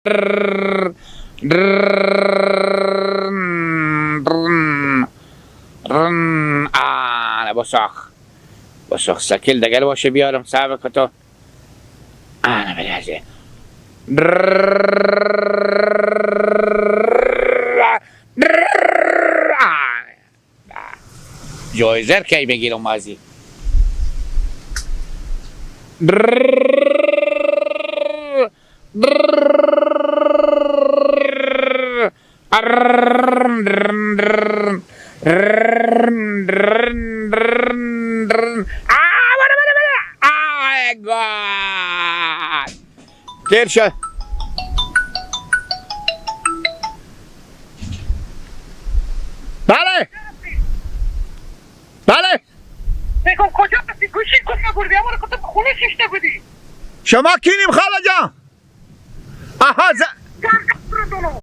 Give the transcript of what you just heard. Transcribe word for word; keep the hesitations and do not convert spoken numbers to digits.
آنه بساخ. بساخ سکیل دگل باشه بیارم، صبر کتو. آنه بلازه. آنه. جایزه ر کی بگیرم ازی. آی گاد. تیر شو. بله. بله. بگم کجا هستی؟ گوشی کجا بردی؟ اما رو کتب خونه شیشته بودی. شما کینیم خاله جان؟ آها، ز-،